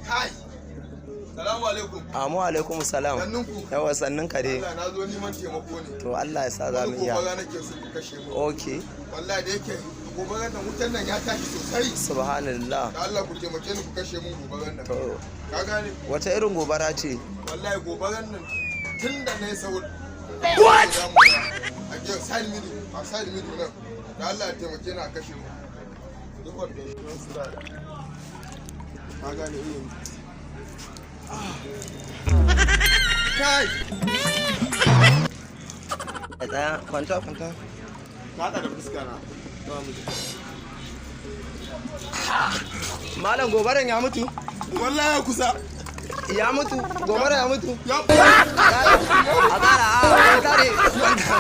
Kai! Salamu alaikum. Amu alaikum salam. Sannunku. Yawa, sannun ka dai. Allah, na zo neman taimako ne. To, Allah ya sa za mu Wani iya. gobara nake so ku kashe mu. Okay. Wallahi da yake gobarar nan, wutan nan ya tashi sosai. Subhanallah. Da Allah ku taimake ni ku kashe mun gobarar nan. To, Ka gane? wace irin gobara ce? Wallahi gobarar nan tun da na yi sahur. What? A ke side middle, a side middle nan. Da Allah ya taimake ni a kashe mu. Duk wanda ya shi da. Ka gane irin. Kai! Tsaya, kwanta, kwanta. Ka haɗa da fuska na. Malam, gobaran ya mutu? Wallahi ya kusa. Ya mutu? Gobara ya mutu? Ya. A ƙara, a kwanta ne, kwanta.